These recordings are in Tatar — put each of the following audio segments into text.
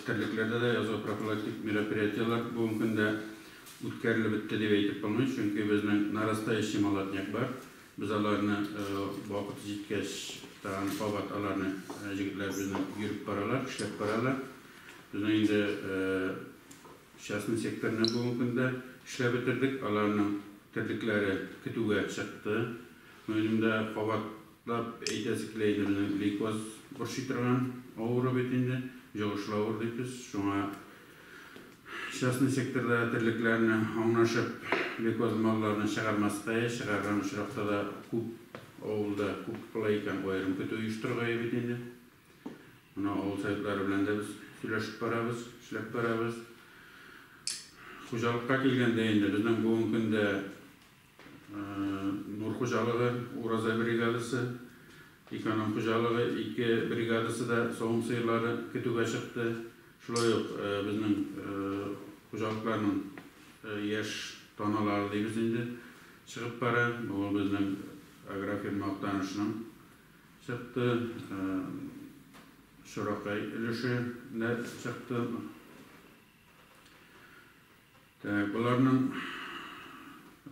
Терлекләрдә дә язгы профилактик мероприятиеләр бүгенге көндә үткәрелеп бетте дип әйтеп булмый, чөнки безнең нарастающий молодняк бар. Без аларны вакыты җиткәч тагын кабат аларны җегетләр безнең йөреп баралар, эшләп баралар. Безнең инде частный секторны бүгенге көндә эшләп бетердек. Аларның терлекләре көтүгә чыкты. Минем дә кабатлап әйтәсе килә инде, безнең лейкоз борчый торган авыру бит инде, йогышлы авыру дибез. Шуңа частный секторда терлекләрне аңлашып, лейкоз малларны чыгармаска, чыгарган очракта да күп авылда күп була икән, аерым көтү оештырырга бит инде. Моны авыл советлары белән дә без сөйләшеп барабыз, эшләп барабыз. Хуҗалыкка килгәндә инде безнең бүгенге көндә Нур хуҗалыгы, Уразай бригадасы, Эконом хуҗалыгы ике бригадасы да савым сыерлары көтүгә чыкты. Шулай ук безнең хуҗалыкларның яшь таналары дибез инде чыгып бара. Бу безнең агрофирма Актанышның чыкты. Чоракай өлеше дә чыкты. Так, боларның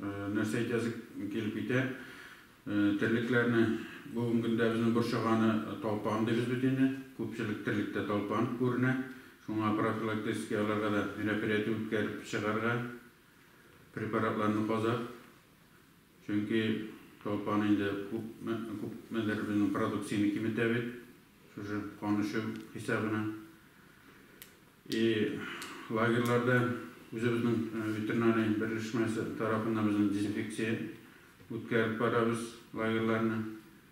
нәрсә әйтәсе килеп китә. Терлекләрне бүгенге көндә безнең борчыганы талпан дибез бит инде. Күпчелек терлектә талпан күренә. Шуңа профилактический аларга да мероприятие үткәреп чыгарга, препаратларны казап. Чөнки талпан инде күпме, күпмедер безнең продукцияне киметә бит. Шушы кан эчү хисабына. И лагерьларда үзебезнең ветеринария берләшмәсе тарафыннан безнең дезинфекция үткәреп барабыз лагерьларны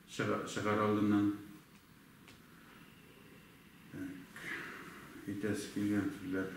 чыгар алдыннан. Так, әйтәсе килгән сүзләр.